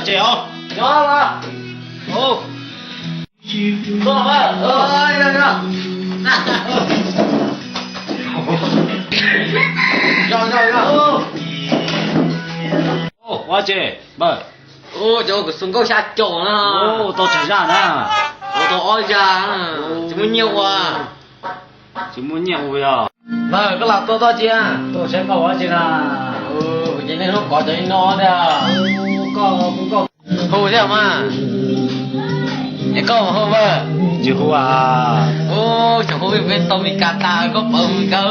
Ces os. Nyob mas. Ua, ua ces npawg. Cov kuv xu nkauj xya caum na. Tau tsawg zaj na? Kuv tau ob zaj. Tsis muaj nyiaj ua. Tsis muaj nyiaj ua yog. Npawg, koj los tuaj tuaj cia. Tuaj saib nkauj ua tsi na. Ces nej hnub kov cov li no tiag. Hu thiab mas. Es koj mas hu npawg. Tsis hu a. Tsis hu, tau Meskas tas koj pawv Meskas.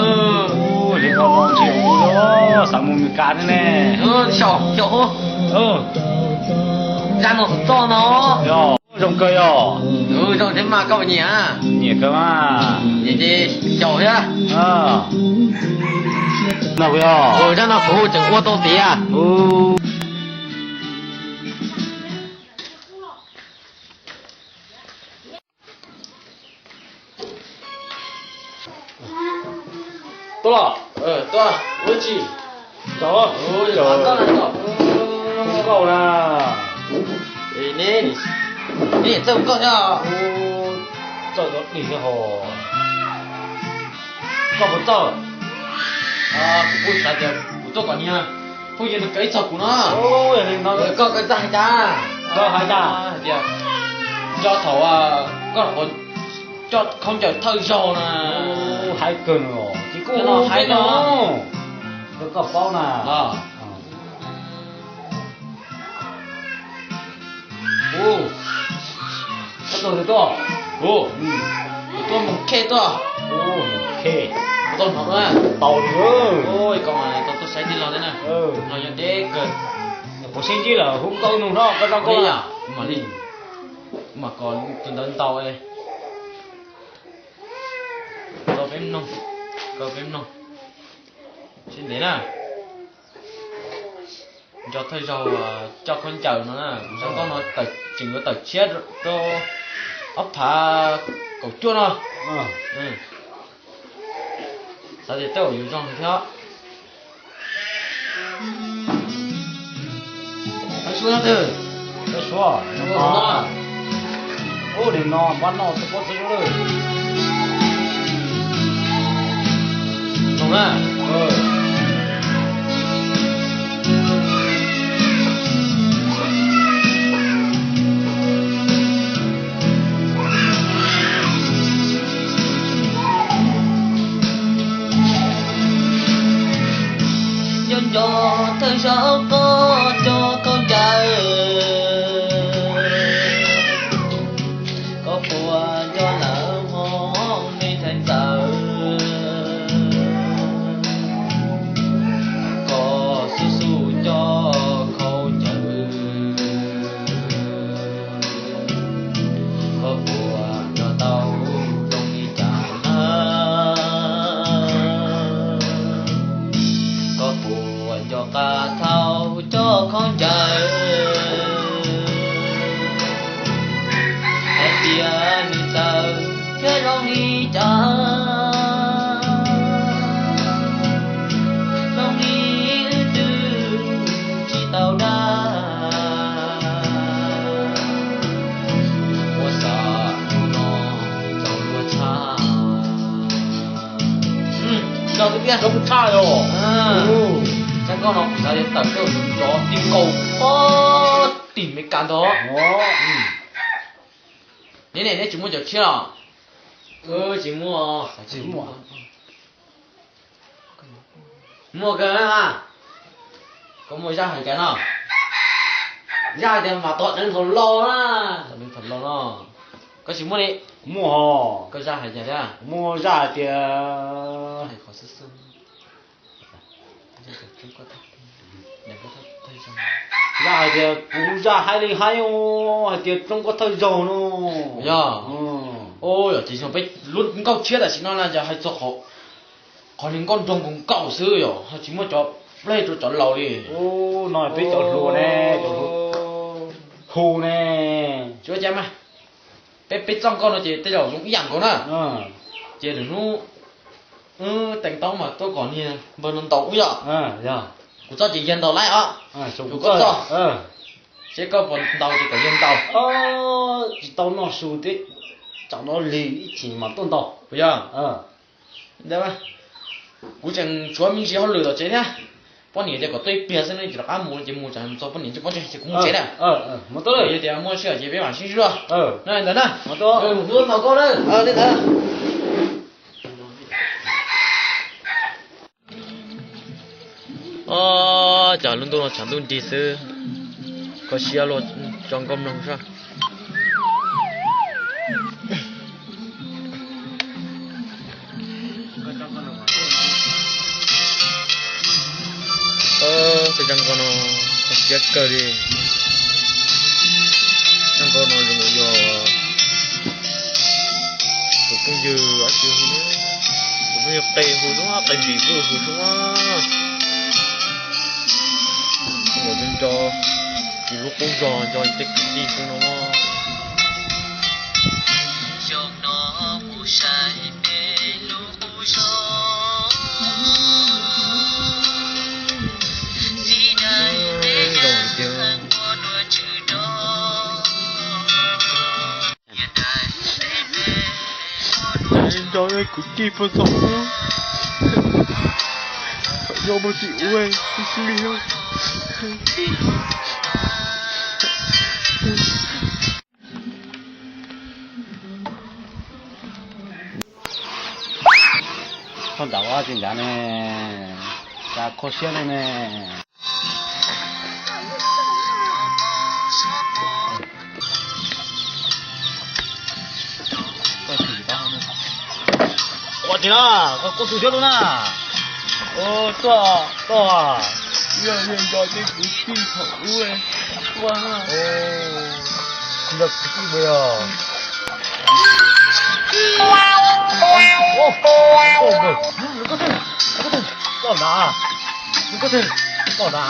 Li no tsis hu, xav mus Meskas thiab ne. Xyaum xyaum. Zaj no txog no. Yog, zoo kawg yog. Zoo thiab mas koj puas nyiam? Nyiam kawg mas. Nyiam ces xyaum thiab. No kuv yog. Zaj no kuv hu tseem ua tau tiag. Tuaj los. Tuaj ua tsi? Cov, cov nkauj na. Neb txawj nkauj thiab. Txawj tau dig thiab hos. Koj puas txawj? Kuv kuj xav tias kuv tuaj kom niag phooj ywg nws kawm ib txog kuv no. Koj kawm txog hais cas? Koj hais cas? Hais tias nco thaum koj coj khaub ncaws thawj zaug na. Hais kawg no, ces kuj no hais no. Rau koj paub na. Koj tuaj twg tuaj? Kuv tuaj mus khe tuaj. Mus khe. Kuv tau hnov na. Tau li. Koj mas tau tuaj saib tij laug thiab na. Los yog deb kawg. Kuv sib ntsib lawm hu nkauj nug no koj zoo nkauj li. Kuv mam li, kuv mam kov tus ntawv ntaus. Kov peb mloog, kov peb mloog. Sib ntev na. Nco thawj zaug coj khaub ncaws no na, kuv zoo nkauj no tseem yuav tawm tshiab rau ob phav kaum cuaj no. Xav tias tej zaum yuav zoo thiab. Suab twg? Suab. Ub, nim no pab noj txhua pob txhua lwm. Zoo na. Nco nco thawj zaug koj coj khaub ncaws, koj puas nco lawm hmoov me ntxhais ntxawm, koj xub xub coj khaub ncaws. Koj puas nco tau zoo li cas na? Koj puas nco qab thaum coj khaub ncaws, hais tias nws txawv thiab zoo li cas? Zoo li wb twb tsis tau dag. Ua xav hnub no txog luag tshaj. Zoo tshaj yog. Txoj nkauj no kuv xav tias tawm coj cov tib nkaus pob tim Meskas ntag. Neb ne, neb tsis muaj cov tshiab los? Tsis muaj. Muaj kawg mas. Koj muaj zaj hais cas no? Zaj hais tias mam tom neev thaum laus na. Tom neev thaum laus no. Koj tsis muaj li? Muaj hos. Koj zaj hais cas thiab? Muaj zaj hais tias, zaj hais tias kuv zaj hais li haib hais tias roob koj thawj zaug no. Yog. Yog ces yog peb lub nkauj tshiab tam sim no na yog hais txog qhov niag nkauj nraug nkaus nkaus xwb yog ho tsis muaj cov plej rau cov laus li. No peb cov hluas ne, cov hluas hu ne. Tsis ua cas mas, peb peb txoj nkauj no ces tej zaum zoo ib yam nkaus na. Ces lwm hnub teev tau mas tuaj kom niag npawg no ntaus wb yom. Kuv txoj ces yog ntaus laib os. Kuv txoj. Seb koj puas ntaus ces kom yog ntaus. Tsis tau noj su thiab, tsam no lig ib chim mas tuaj ntaus. Puas yog? Ntawd, kuv tseem tshuav me ntsis hauj lwm tom tsev thiab. Poj niam tias kom tuaj ib pliag xwb ne, ces rov qab mus ces mus tsam txog poj niam tsis phob tsev, ces kuv mus tsev na. Yog tias muaj sij hawm ces peb mam sib ntsib dua. Na ntawd na, mus ua ntaus koj na. Os, cas lub ntuj no tshav ntuj nrig xwb, kho siab luaj, tso nkauj mloog saib. Tej zaj nkauj no kho siab kawg li. Zaj nkauj no zoo nkaus yog tus phooj ywg dab tsi hu, tus phooj ywg qe hu xwb, qe npis phooj ywg hu xwb. Zoo nkaus nco yus lub qub zog, nco yus tej kwv tij xwb no. Nco kwv tij puag thaum ub, nco puag tim ub xwb li. Thaum ntawd ua tsis ncav ne, cas kho siab li ne. Ua tsis na, koj kuj tu thiab lub na. Tuaj, tuaj, yog nco tej kwv tij thaum ub tuaj na. Nco kwv tij mus yog. Koj na, koj na,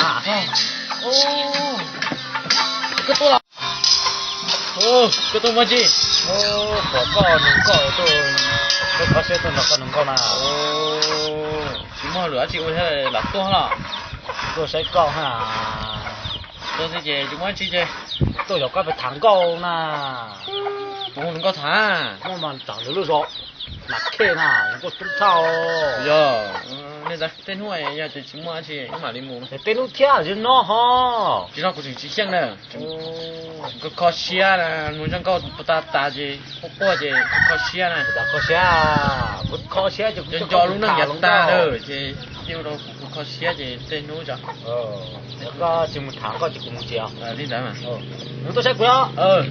koj tuaj los. Koj tuaj muaj tsi? Pom koj nug koj tuaj, koj kho siab tuaj nrog koj nug nkauj na. Tsis muaj lwm dab tsi ua thiab lam tuaj los? Tuaj saib koj ha. Tuaj xwb ces tsis muaj dab tsi ces. Tuaj yog koj pem tham nkauj na. Puas hu nkauj tham? Muaj mas tham lwm lub zos, Nam Khej na, nkauj tub thaj. Yog, tej hnub yog tias tsis muaj dab tsi mam li mus. Tej hnub thiab zoo no ho. Tsis no kuv tseem tsis xyeej na. Koj kho siab na, mus zaj nkauj tas tas ces quaj quaj ces kho siab na. Kho siab, kuv kho siab ces kuv nco lub neej yav tag lawm ces cia rau kuv kho siab ces tej hnub tso. Koj tsis mus tham koj ces kuv mus tsev. Li ntawd mas. Mus tuaj saib kuv os.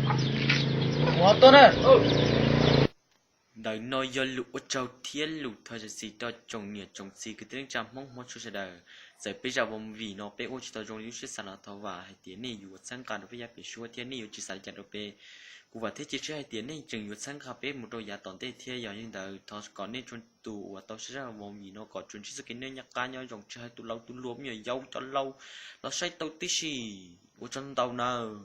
Mus ho tuaj na. Ntawm no yog lus ua tsaug thiab lus thov zam txim rau tsoom niam tsoom txiv kwv tij neej tsa Hmoob hmov tshua sawv daws. Txawm peb zaj movie no peb ua tsis tau zoo li lub siab xav los thov vam hais tias nej yuav txhawb nqa rau peb yav pem suab thiab nej yuav tsis xav li cas rau peb. Kuv vam thiab cia siab hais tias nej tseem yuav txhawb nqa peb mus rau yav tom ntej thiab. Yog li ntawd thov kom nej txhua tus uas tau saib zaj movie no kom tsuas ntsib txoj kev noj nyob qab nyob zoo, tsis hais tus laus tus hluas, me nyuam yaus cov laus los saib tau tib si. Ua tsaug ntau nawb.